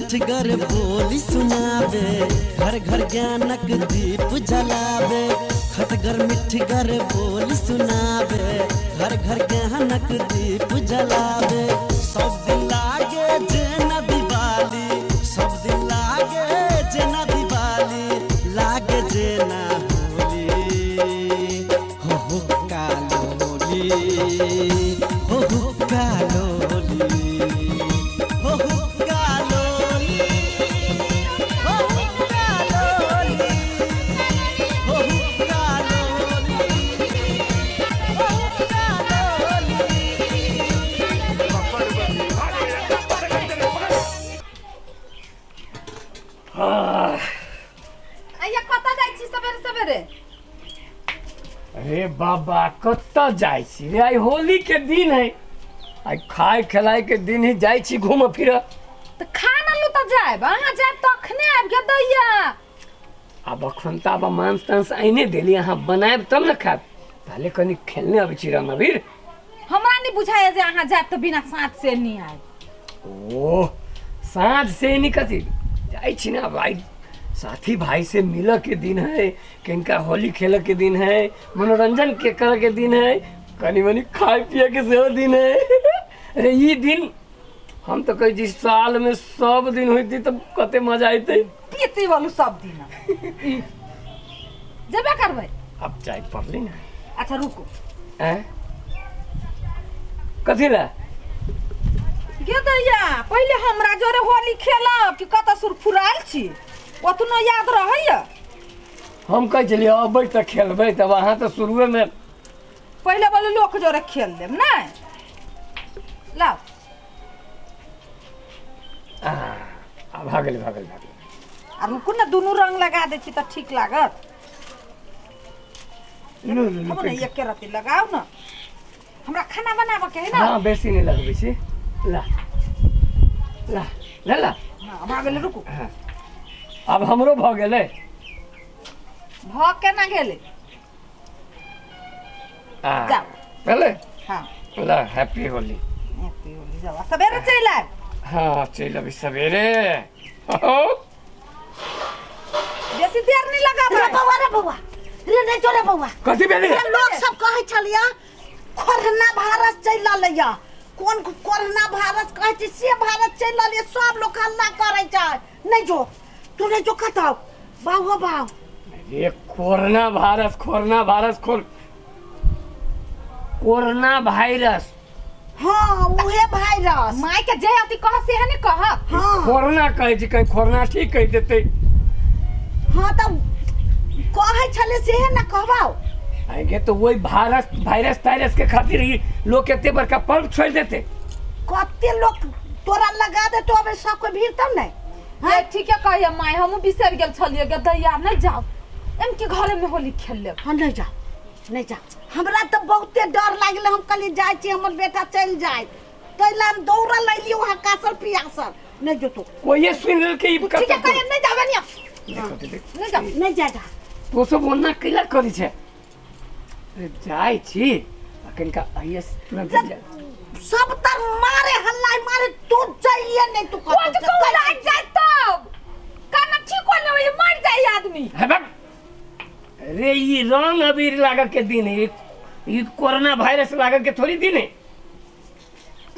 मिठगर बोली सुनाबे, घर घर ज्ञानक दीप जलाबे। खटगर मिठगर बोली सुनाबे, घर घर ज्ञानक दीप जलाबे। सब दिन लागे जेना दिवाली, सब दिन लागे जेना दिवाली, लागे जेना होली। हो हो कालोली, हो हो कालोली, हो हो कालोली, हो हो कालोली, हो हो कालोली, हो हो कालोली। आइया, कतऽ जाइ छी सवेरे सवेरे? अरे बाबा, कतऽ जाइ छी रे? आइ होली के दिन है, आइ खाय खिलाय के दिन ही, जाइ छी घूमऽ फिरऽ। तऽ खा न लू तऽ जायब। अहाँ जायब तऽ अखने आबि गेल दैया। आब अखन तऽ आब मांस तांस आइने देली, अहाँ बनायब तब ने खायब। पहले कनि खेलने अबै छी रंग अबीर। हमरा नहि बुझाइया जे अहाँ जायब तऽ बिना साँझ से नहि आयब। ओह, साँझ से नहीं, कथी जाइ छी ना भाई, साथी भाई से मिलऽ के दिन है, किनका होली खेलऽ के दिन है, मनोरंजन के करऽ के दिन है, कनि मनि खाय पिए के सेहो दिन है। अरे ई दिन हम तऽ कहै छी साल में सब दिन होइती तऽ कते मजा अयतै। पीती बोलू, सब दिन जेबे करबै। अब जाय पड़ली ना। अच्छा रुकू। आँय, कथी ला? गे दैया, पहिले हमरा जोरे होली खेलब कि कतऽ सुरफुरायल छी, ओतनो याद रहैया? हम कहै छलियै अबै तऽ खेलबै, तब अहाँ तऽ शुरुएमे पहिले बोलू लोक जोरे खेल लेब। नहि, लाउ। आ भऽ गेलै, भऽ गेलै, भऽ गेलै। आ रुकू ने, दुनू रंग लगा दै छी तऽ ठीक लागत। लू लू लू। हम ने एके रत्ती लगाउ ने, हमरा खाना बनाबऽ के है ना। हँ, बेसी नहि लगबै छी। ला ला ला ला। हाँ, भऽ गेलै, रुकू। हँ, आब हमरो भऽ गेलै। भऽ केना गेलै? आ जाउ। भेलै। हाँ। ला, हैप्पी होली। हैप्पी होली। जाउ आ सवेरे चलि आयब। हाँ, चलि अबै सवेरे। हो। बेसी देर नहीं लगाबै। रे बौआ, रे बौआ, रे नहीं जो रे बौआ। कथी भेलै? रे, लोग सब कहै छलिया कोरोना वायरस चलि रहलैया। कोन कोरोना वायरस कहै छै से वायरस चलि रहलैया, सब लोक हल्ला करै छै। नहीं जो, तू नहीं जो कतौ। बाउ हो बाउ। रे कोरोना वायरस, कोरोना वायरस, खोर कोरोना वायरस। हाँ, उहे वायरस। माय के जे अथी कह से है ने कह। हाँ। कोरोना कहै छै, कहीं कोरोना ठीक कहि देतै। हाँ, तऽ कहै छलै सेहे ने कहबाउ। आगे तो वही भारत वायरस तायरस के खातिर ही लोग एते बड़का पर्व छोड़ देते। कते लोक तोरा लगा देतो, अबे सब कोई भीड़ तब नहीं। ये ठीक है कहिए माय, हमहूँ बिसरि गेल छलियै। गे दैया, नहीं जाओ, एम के घरे में होली खेल लेब। हाँ, नहीं जाओ, नहीं जाओ। हमरा तऽ बहुते डर लागल। हम कहलियै जाइ छी, हमर बेटा चलि जाय, ताहि लए हम दौड़ल अयलियै वहाँ कासल पियासल। नहीं जो तू। कोई सुन लेलकै ई। ठीक है कहिए, नहीं जाबे नहीं। देखो तो देख। नहीं जाओ। नहीं जा जा। तो सब ओना कैला करै छै? अरे जाइ छी आ कनिका आइए तुरंत जा। सब तर मारे हल्ला मारे, तू जाइए नहीं तू। कोच को लाग जाए तब काना ठीक होने होई, मर जाए आदमी। हे बक रे, ई रंग अबीर लागऽ के दिन है, ई कोरोना वायरस लागऽ के थोड़ी दिन है।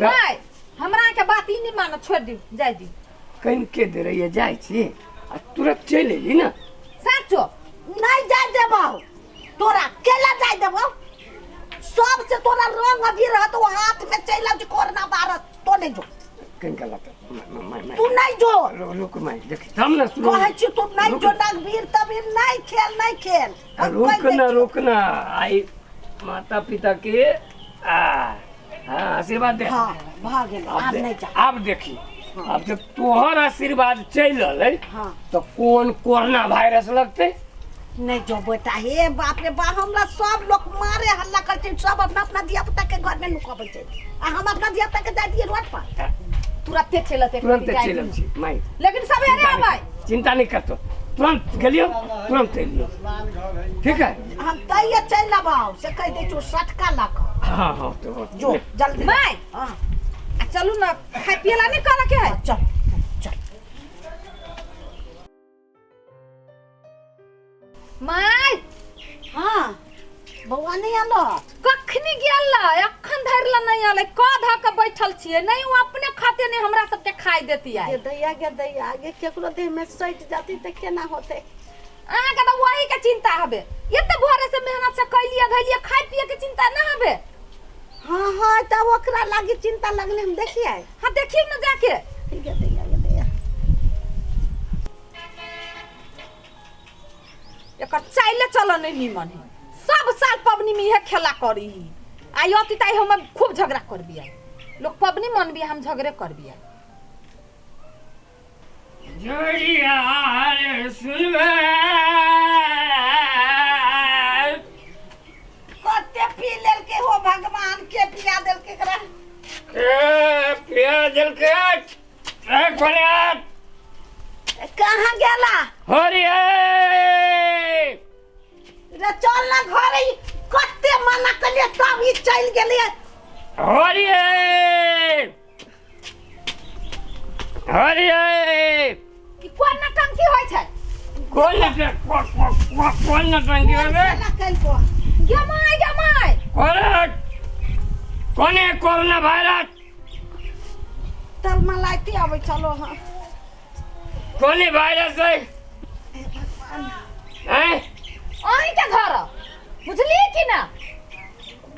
नहीं, हमरा के बात ई नहीं मानत, छोड़ दी, जाय दी। कनिके देर रहिए, जाइ छी आ तुरंत चलि एली ना। साचो? नहीं जाय देबौ तोरा, केला जाय देबौ? सबसे तोरा रंग अबीर रहत वो हाथ में, चलि आउ कोरोना वायरस। तो नहीं जो। कनिका लग तू नहीं जो। रुक माय, देखी तब ना शुरू। कहै छी तू नहीं रुक। जो, नगबीर तबीर नहीं खेल, नहीं खेल। हम रुक कहि दै ना। छियौ। रुक ना, आई माता पिता के आ हाँ आशीर्वाद दे। हाँ, भऽ गेल। आब नहीं जा। आब देखी, आब जब तोहर आशीर्वाद चलि रहलै हाँ। तऽ कोन कोरोना वायरस लगतै? नहीं जो बेटा। हे बाप रे बा, हमरा सब लोग मारे हल्ला करै छै, सब अपना अपना धिया पुता के घर में नुकबै छै आ हम अपना धिया पुता के जाय दियै रोड पर? तुरंते चलते। तुरंत चलि अबै छी माय। लेकिन सवेरे आबै। चिंता नहीं करतो, तुरंत गेलियो, तुरंत एलियो, ठीक है? हम तैये चलि अबाउ से कहि दै छियौ, सटका लऽ कऽ। हाँ हाँ, तो जो जल्दी। माय। हाँ। आ चलू ना, खाय पियला नहीं करे के है। चल चल। माय। हाँ बौआ नहीं आलो। कखनी गेल अखन धरि ला नहीं आले, क ध के बैठल छियै, नहीं ओ अपने खाते नहीं हमरा सबके खाइ देती आइ। गे दैया गे दैया आगे केकरो देह में सटि जाती तऽ केना होते। अहाँके तऽ वही के चिंता हबे, एते भोरे से मेहनत से कैलियै धैलियै, खाइ पिए के चिंता ना हबे। हाँ हाँ तब ओकरा लागी चिंता लगले, हम देखिए। हाँ देखिए ना जाके। गे दैया गे दैया एकर चाइले चल नहीं नीमन है, सब साल पबनी में इहे खेला करी ही आई अति ताई हम खूब झगड़ा करबी आई, लोग पबनी मनबी हम झगड़े करबी आई। जोड़िया रे सुनबे कते पी लेलके हो भगवान के पिया देलके एकरा। के पिया देलके ए कोने कहाँ गेला? हरि रे चल ना घरे, कते मना कलिए तब ई चलि गेलै। हरि हरि ई कोन नटंकी होइ छै? कोन कोन नटंकी होय बे? गे my गे my. कोन कोने कोरोना वायरस तल मलाइते आबै चलो। हाँ कोने वायरस है? हैं अहीं के घर बुझलिए कि ना?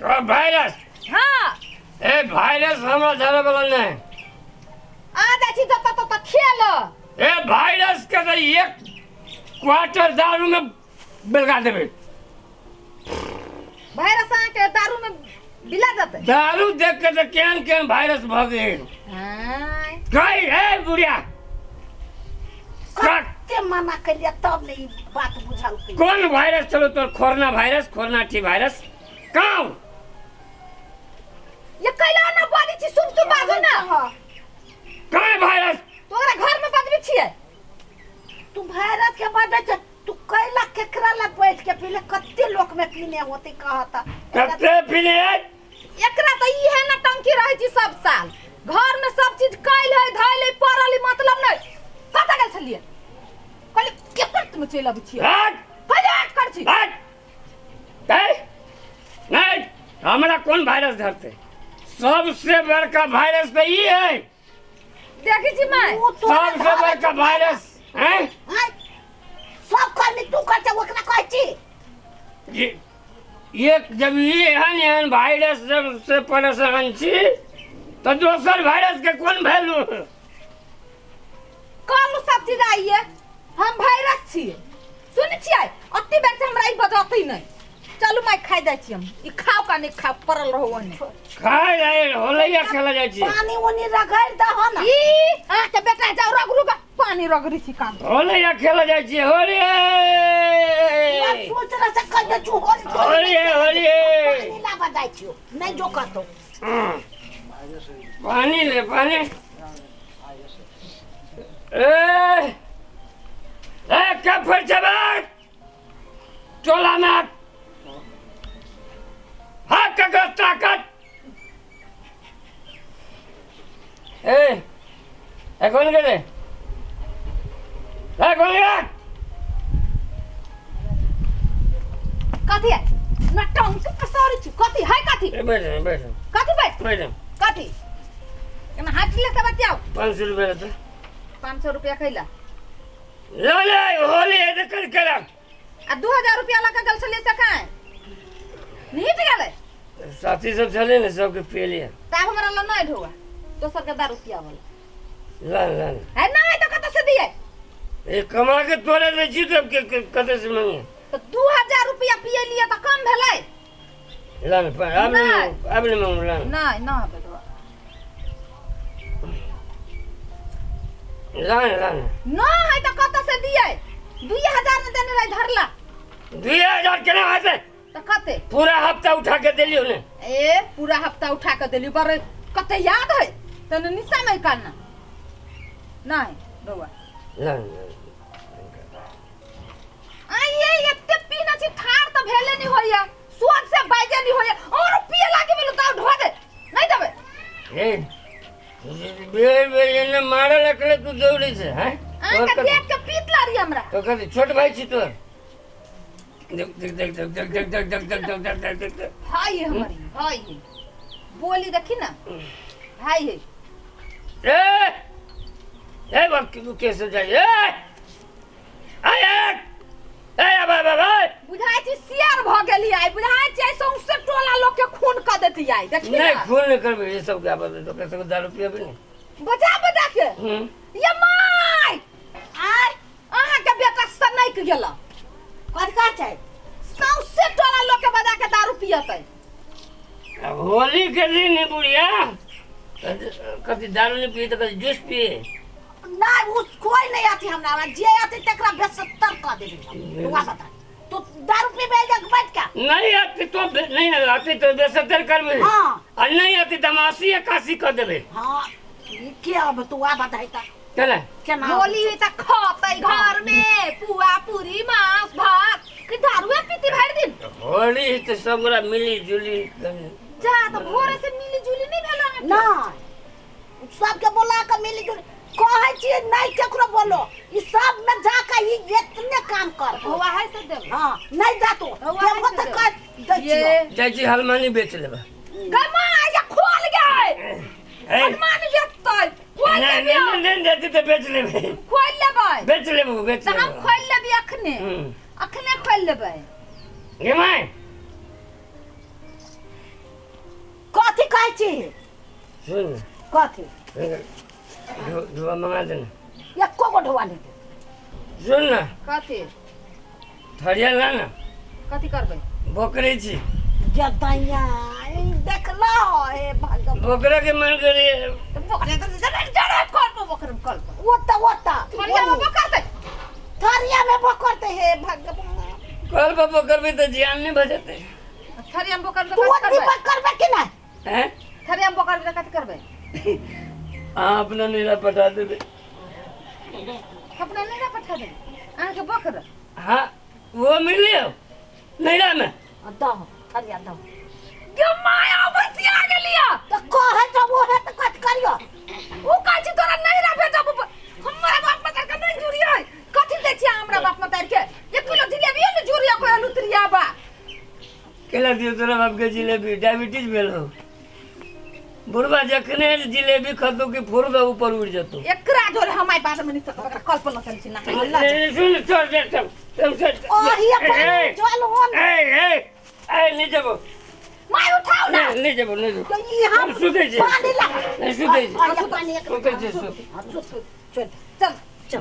तो वायरस? हाँ ए वायरस हमरा धरे वाला नहीं। आ जाइ छी जतऽ ततऽ खेल। ए वायरस के तो एक क्वार्टर दारू में बेलगा देबे। वायरस अहाँ के दारू में बिला जेतै? दारू देख के तो केहन केहन वायरस भऽ गेल। हाँ गई है बुढ़िया कते मना कलिए तब ने ई बात बुझलकै। कौन वायरस चलो तोर खोरना वायरस खोरना टी वायरस काउ ये कैला ना बाजै छी, शुभ शुभ बाजू ना। हाँ काय वायरस? तोरा घर में बजबै छियै। तू वायरस के बजबै छै, तू कैला केकरा ला बैठ के पीले? कते लोक में पीने होते कहता कते पीने है? एकरा तऽ इहे ना टंकी रहै छी सब साल, घर में सब चीज कैल है धैल है पड़ल है, मतलब नहीं। कतऽ गेल छलियै? कहली केकर तुम चलि अबै छियै? हट कहली हट कर छी। हट नहीं हमरा कौन वायरस धरते? सबसे बड़का वायरस तो ई है। देखै छी my सबसे बड़का वायरस हैं सब कहली तू कर छै ओकरा कहै छी। एक जब ई एहन एहन वायरस जब से परेशान छी तो दोसर वायरस के कौन वैल्यू? कहलू सब चीज आइए हम वायरस छियै, सुनै छियै? अति बेर से हमरा ई बजतै नहि। चलू my खाइ जाइ छी हम, ई खाउ का नहि खाउ पड़ल रहू ओहने। खाइ जाइ होलैया खेला जाइ छी। पानी उनी रगड़ि दहो ना। ई अहाँके बेटा जाउ रगड़ू गा, पानी रगड़ी छी काम। होलैया खेला जाइ छी। होरी सोच रह से कह दे छु होरी होरी होरी पानी लाबा जाइ छियो नहीं जो कतो। पानी ले पानी। ए ए के फिर जबे टोला में हाँ ककर ताकत। ए ए कौन गेले? ए कौन गेले? कथी है नटंक पसारै छी कथी है? कथी ए बैठ बैठ कथी बैठ बैठ कथी एना हाथ ले के बतियाओ। 500 रुपया लेते। 500 रुपया खैला ले ले होली है तो कर करा। आ 2000 रुपया लगा गेल छलियै से काहे नीट गेलै? साथी सब छलै ने सबके पी लिया। तब हमरा ल नहि ढोआ दोसर के दारू पियावल ला ला है नहीं तो कतऽ से दिए? ए कमा के तोरे दै छी तब के कतऽ से मांगे? तो 2000 रुपया पिए लिए तो कम भेलै? ला ना अब नहीं अब नहीं मांगू ला नहीं ना बेटवा ला ला ना है तो कतऽ से दिए? 2000 ने देने रहे धरला। 2000 केना हेतै? तो कते पूरा हफ्ता उठा के देलियो ने। ए पूरा हफ्ता उठा के देलियो पर कते याद है तने निशा में करना नहीं बउआ। ला आ ये एते पीना छी ठार त भेले नहीं होइया, स्वाद से बाजे नहीं होइया और पिए लागे भेलो त ढो दे नहीं देबे। ए बेर बेर एने मारे लगले तू दौड़ै छै हैं? अहाँ के देख के पीत लारी हमरा। तो कथी छोट भाई छी तोर? देख देख देख देख देख देख देख देख देख देख देख देख देख देख। भाई है हमारी, भाई है। बोली देखी ना, भाई है। ए ए बाप की कैसे जाए ए आय आय ए अब अब अब बुझाइ छी सियार भ गेली आइ, बुझाइ छी आइ सौंसे टोला लोग के खून क देती आइ। देखी नहीं ना, खून नहीं करबे ये सब क्या बात है तो कैसे दारू पिए भी नहीं। बजा बजा के। ये my आय अहाँ के बेटा सनक गेल। कथी कहै छै? सौंसे टोला लोग के बजा के दारू पियतै। अब होली के दिन है बुढ़िया, कभी दारू नहीं पिए तो कभी जूस पिए। नहीं उस कोई नहीं आती हमरा, जे आती तकरा बेसत्तर क देबे। तू बता, तू दारू पीबे जा बैठ के? नहीं आती तो नहीं आती तो बेसत्तर करबे। हां। और नहीं आती तो 80 81 क देबे। हां के अब तू आ बताई त चले केना होली है त खतै घर में पुआ पूरी मांस भात कि दारूए पीती भरि दिन। होली तो सब गोरा मिली जुली जा त भोरे से मिली जुली नहीं भेल अहाँके? ना सबके बोला के मिली जुली कहै छियै, नहीं केकरो बोलो, ई सब में जाके ई इतने काम कर हुआ है से देब। हां नहीं जा तो हुआ है देबो से त देब। कह दै छियो। जाइ छी हलमानी बेच लेबे। गमा या खोल गए ए हनुमान बेचतै। खोल नहीं लेबै, नहीं नहीं जाती तो बेच लेबे। खोल लेबै, बेच लेबो बेच त हम लेबो। खोल लेबै अखने, अखने खोल लेबै। गे my कथी कहै छी? सुन कथी? ढोआ मंगा देना। एको गो ढोआ नहीं दे। सुन ना कथी? थरिया ला ना। कथी करबै? बकरे छी जदैया ई देखलो हे भगवान, बकरा के मन करे त बकरे त जरे जरे कल पर बकरे कल पर ओता ओता थरिया में बकरतै, थरिया में बकरतै। हे भगवान कल पर बकरबे तो जियान नहीं बचते। थरिया में बकरबे तू कथी ओती करबै? बकरबे कि नहीं? हैं थरिया में बकरबे कथी करबै? अहाँ अपना नीरा पठा देबे। अपना नैरा पठा देबै अहाँके बकर? हाँ वो मिलियो नैरा में दहो थरिया दहो। गे माया बसिया गेलिया त कहै छ वो है त कथी करियो? उ कहै छी तोरा नैरा भेजब, हमरा बाप मतार के नहीं जुड़ियै। कथी दै छी हमरा बाप मतार के? 1 किलो जिलेबी ने जुड़िया कोई लुतरिया बा। केला दियो तोरा बाप के जिलेबी, डायबिटीज भेल हो बुढ़वा जखने जिलेबी खतो कि फुर दे ऊपर उड़ जतो। एकरा जोरे हम आई बाद में नहीं सकब, कल पर न चल छी ना। सुन चल चल चल चल चल ओही अपन चल होन। ए ए ए नहीं जबो my उठाओ ना। नहीं जबो नहीं जबो तो ई हम सुतै छी। पानी ला। नहीं सुतै छी। आ पानी एक सुतै छी। सुत चल चल चल।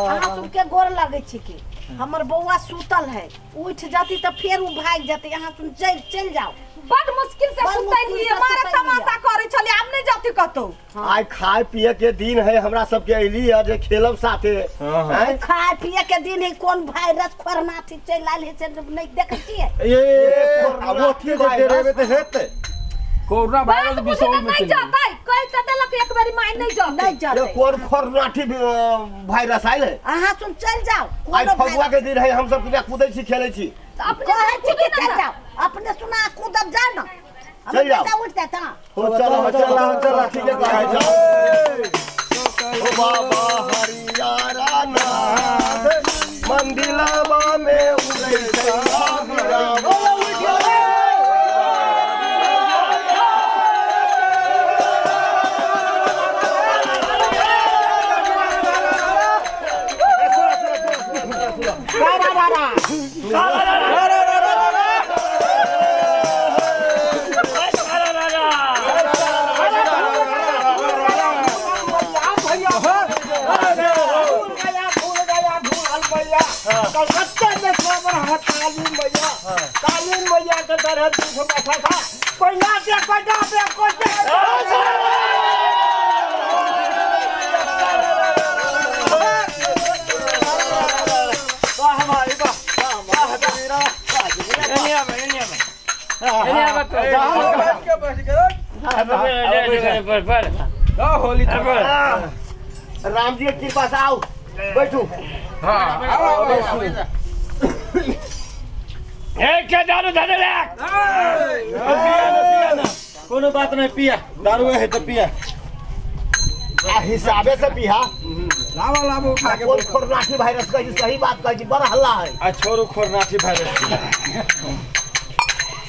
अहाँ सबके गोर लगै छी कि हमर बौआ सुतल है, उठ जाती त फेर उ भागि जाती। अहाँ सुन चल चल जाओ। बड मुश्किल से बड़ सुतै मुश्किल रहियै, से मारे सुतै तमाशा करै छलियै, आब नहीं जाती कतौ। आइ खाय पिए के दिन है, हमरा सबके अयली है जे खेलब साथे। आँय? खाय पिए के दिन है, कोन वायरस खोरनाथी चलि आयल है से नहीं देखै छियै? ए आब ओथी जे डरेबे तऽ हेतै। कोरोना वायरस बात बुझे बिसौल में नहीं चलि गेल। जातै, कहि त देलक एक बेरी my नहीं जातै। नहीं ये जाते। कोन खोरनाठी वायरस आयल है? अहाँ सुन चल जाओ। आइ कोनो फगुआ के दिन है, हम सब पूजा कूदै छी खेलै छी। त अपने कहै छी कि कूदू चल ना। जाओ, अपने सुना कूदब जाओ ना। चल जाओ। बेटा उठ जाता। हो चलो चलो चलो ठीक है कहै छौ। ओ बाबा हरियारा नाथ मंदिलवा में उगै छै हरिया। रा रा रा। है काली मैया, काली मैया के तरह दूध बैठा था। कोई नाचे कोई नाचे कोई। वाह भाई वाह, वाह कबीरा, वाह जगीरा। एने आबे, एने आबे, एने आबे तो। बैठ के बैठ के पर पर होली। राम जी के कृपा से आओ बैठू। हां आओ बैठू। ए के दारू धरे रे? पिया ना, पिया ना, कोनो बात नहीं, पिया दारू है तो पिया। आ हिसाबे से पिया। लावा लावो उठा के। कोन खोरनाठी वायरस कहै छी, सही बात कहै छी, बड़ हल्ला है। आ छोड़ू खोरनाठी वायरस।